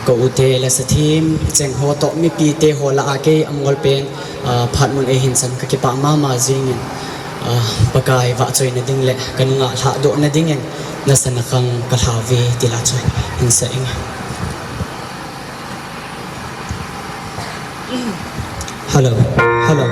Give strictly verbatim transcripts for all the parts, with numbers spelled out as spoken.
Ka u te le sathem cheng ho toh mipi te ho lah a kei amangol pen, ah, phat mun eihin chan kakipah mama jingin, ah, Pakai vahchoina ding le kanunga lhahdohna dingin nasana khang kalha uve ti la chu hin sa inge. Hello, hello.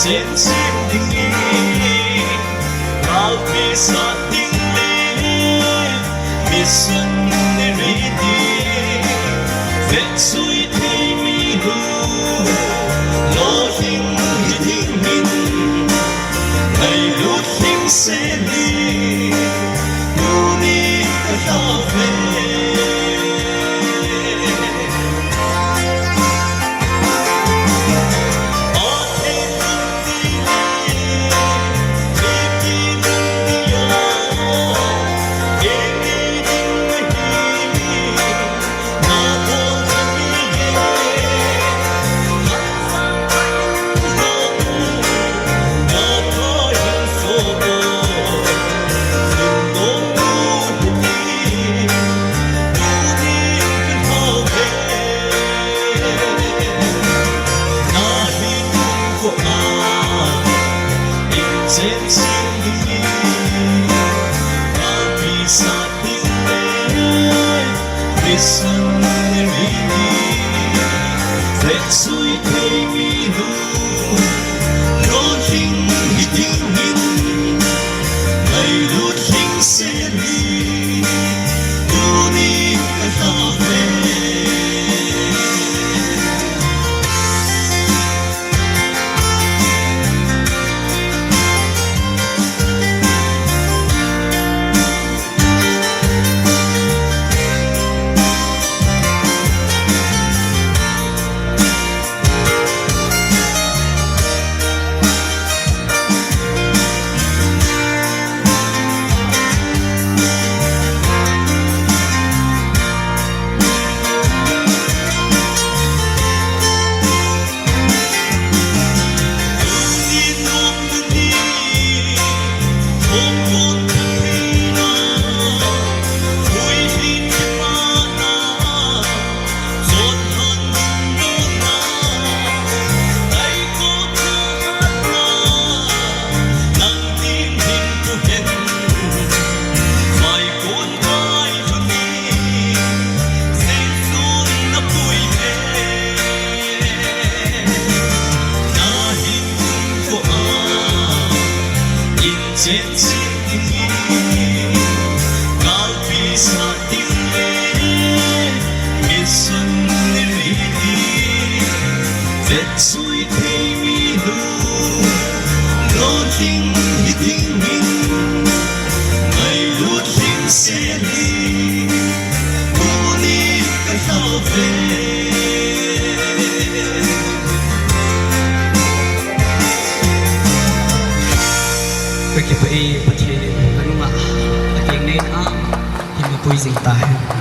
Chen chen ding in, kalpi sat ding le, missionary ding, vetsui thei mi nu, lolhing hi ding in, ngailut lhing sel in, tuni ka lhau ve. Kakipah e, Pathen in kanunga akeng neina a hin mapui jing tahen.